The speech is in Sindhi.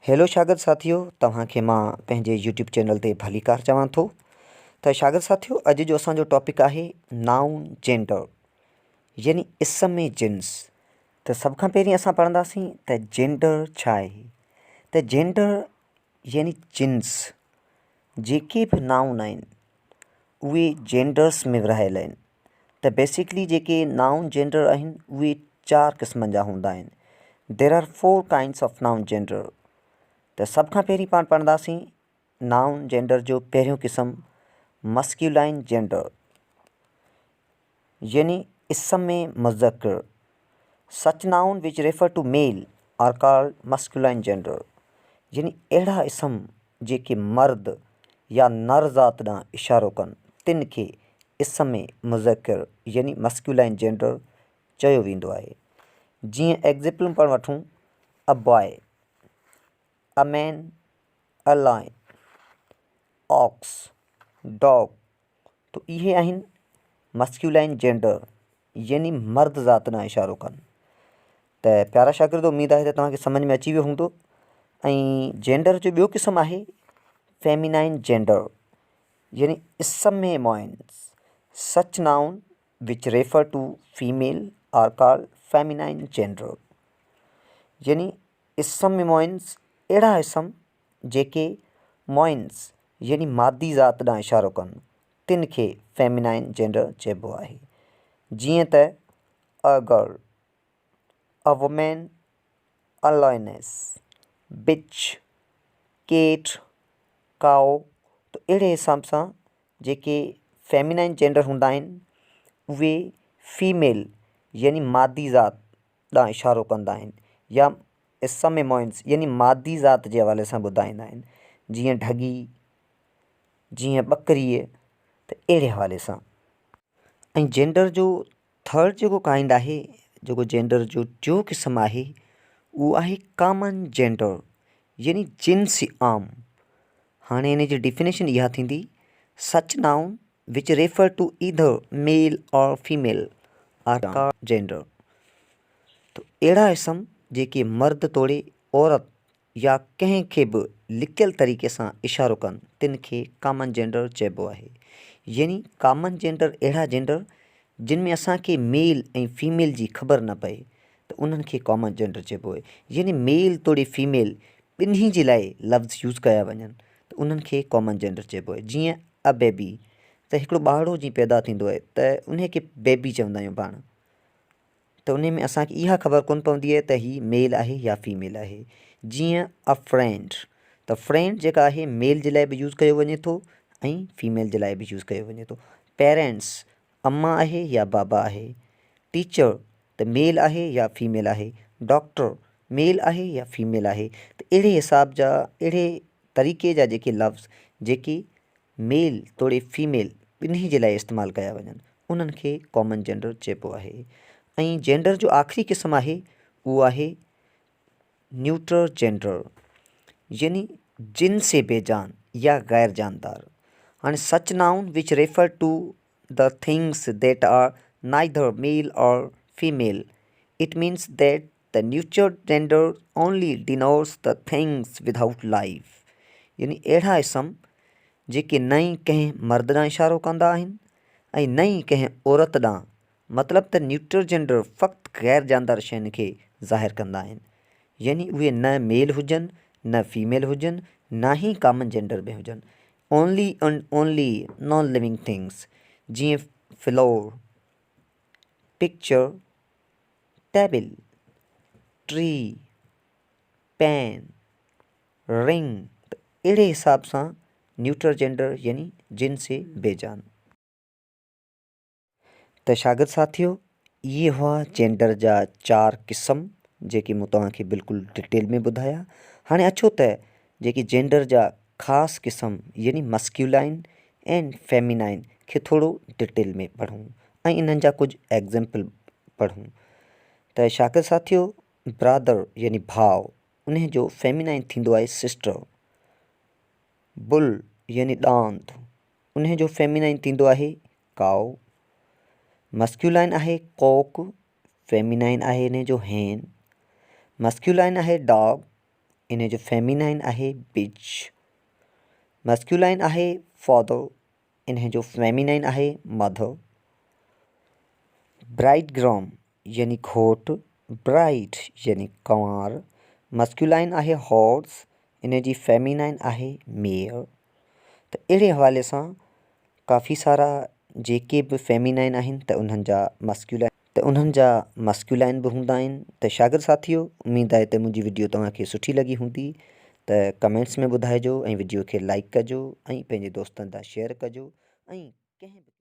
هيلو شاگرد ساٿيو توهان کي مان پنهنجي يوٽيوب چينل تي ڀليڪار چوان ٿو ته شاگرد ساٿيو اڄ جو اسان جو ٽاپڪ آهي نائون جينڊر يعني اسم جنس ته سڀ کان پهرين اسان پڙهنداسين ته جينڊر ڇا آهي ته جينڊر يعني جنس جيڪي به نائون آهن اهي جينڊرس ۾ ورهايل آهن ته بيسڪلي جيڪي نائون جينڊر آهن اهي چار قسمن جا هوندا آهن There are four kinds of noun gender ته سڀ کان پهرين پاڻ پڙهنداسين نائون جينڊر جو پهريون قسم مسڪيولائن جينڊر يعني اسم مذڪر Such noun which refer to male are called masculine gender يعني اهڙا اسم جيڪي مرد يا نر ذات ڏانهن اشارو ڪن، تن کي اسم مذڪر يعني Masculine Gender چيو ويندو آهي. جيئن ايگزيپلون پاڻ وٺون، A boy، A man، A lion، Ox، Dog ته اهي آهن Masculine Gender يعني مرد ذات ڏانهن اشارو ڪن. ته پيارا شاگرد اميد آهي ته توهان کي سمجهه ۾ اچي ويو هوندو ۽ جينڊر جو ٻيو قسم آهي فيمينائن جينڊر يعني اسم مؤنث Such noun which refer to female are called feminine gender يعني اسم مؤنث اهڙا اسم جيڪي مؤنث يعني مادي ذات ڏانهن اشارو ڪن تن کي فيمينائن جينڊر چئبو آهي جيئن ته a girl, a woman, a lioness, bitch, cat, cow ته اهڙي حساب سان جيڪي فيمينائن جينڊر هوندا آهن اهي فيميل يعني مادي ذات ڏانهن اشارو ڪندا آهن يا اسم مؤنث يعني مادي ذات جي حوالي سان ٻڌائيندا آهن جيئن ڍڳي جيئن ٻڪريء ته اهڙي حوالي سان. ۽ جينڊر جو ٿرڊ جيڪو ڪائنڊ آهي جيڪو جينڊر جو ٽيون قسم آهي اهو آهي ڪامن جينڊر يعني جنس عام هاڻي ان جي ڊيفينيشن اها ٿيندي such noun which refer to either male or female are called gender ته اهڙا اسم جيڪي مرد توڙي عورت يا ڪنهن کي به لڪيل طريقي سان اشارو ڪن تن کي ڪامن جينڊر چئبو آهي. يعني ڪامن جينڊر اهڙا جينڊر جن ۾ اسان کي ميل ۽ فيميل جي خبر نه پئي ته انهن کي ڪامن جينڊر چئبو آهي. يعني ميل توڙي فيميل ٻنهي جي لاء لفظ يوز ڪيا وڃن ته انهن کي ڪامن جينڊر چئبو آهي. جيئن A baby ته هڪڙو ٻارڙو جيئن پيدا ٿيندو آهي ته انهي کي بيبي چوندا آهيون پاڻ. ته انهي ۾ اسان کي اها خبر ڪونه پوندي آهي ته هي ميل آهي يا فيميل آهي جيئن A friend ته فرينڊ جيڪا آهي ميل جي لاء به يوز ڪيو وڃي ٿو ۽ فيميل جي لاء به يوز ڪيو وڃي ٿو پيرنٽس اما آهي يا بابا آهي ٽيچر ته ميل آهي يا فيميل آهي ڊاڪٽر ميل آهي يا فيميل آهي ته اهڙي حساب جا اهڙي طريقي جا جيڪي لفظ جيڪي ميل توڙي فيميل ٻنهي جي لاء استعمال ڪيا وڃن انهن کي ڪامن جينڊر چئبو آهي ۽ جينڊر جو آخري قسم آهي اهو آهي نيوٽر جينڊر يعني جنس بي جان يا غير جاندار هاڻي such noun which refer to the things that are neither male or female it means that The neuter gender only denotes the things without life يعني اهڙا اسم جيڪي نه ئي ڪنهن مرد ڏانهن اشارو ڪندا آهن ۽ نه ئي ڪنهن عورت ڏانهن مطلب ته نيوٽر جينڊر فقط غير جاندار شين کي ظاهر ڪندا آهن يعني اهي نه ميل هجن نه فيميل هجن نه ئي ڪامن جينڊر ۾ هجن only and only non living things جيئن flower, picture, table, tree, pen, ring ته اهڙي حساب سان نيوٽر جينڊر يعني جنس بي جان. ته شاگرد ساٿيو اهي هئا جينڊر جا چار قسم جيڪي مون توهان کي بلڪل ڊيٽيل ۾ ٻڌايا هاڻي اچو ته جيڪي جينڊر جا خاص قسم يعني مسڪيولائن اينڊ فيمينائن کي ٿورو ڊيٽيل ۾ پڙهون ۽ انهن جا ڪجهه ايگزيمپل پڙهون ته شاگرد ساٿيو برادر يعني ڀاء انهي جو فيمينائن ٿيندو آهي سسٽر بل يعني ڏاند انهي جو فيمينائن ٿيندو آهي ڪائو مسڪيولائن آهي ڪوڪ فيمينائن آهي انهي جو هين مسڪيولائن آهي ڊاگ ان جو فيمينائن آهي بچ، مسڪيولائن آهي فادر، ان جو فيمينائن آهي مدر. برائيڊ گروم يعني گهوٽ، برائيڊ يعني ڪنوار، مسڪيولائن آهي هارس، ان جي فيمينائن آهي ميئر. ته اهڙي حوالي سان ڪافي سارا جيڪي به فيمينائن آهن ته انهن جا مسڪيولائن ته انهن جا مسڪيولائن به هوندا آهن. ته شاگرد ساٿيو اميد آهي ته منهنجي وڊيو توهان کي سٺي لڳي هوندي ته ڪمينٽس ۾ ٻڌائجو ۽ وڊيو کي لائڪ ڪجو ۽ پنهنجي دوستن تان شيئر ڪجو ۽ ڪنهن به.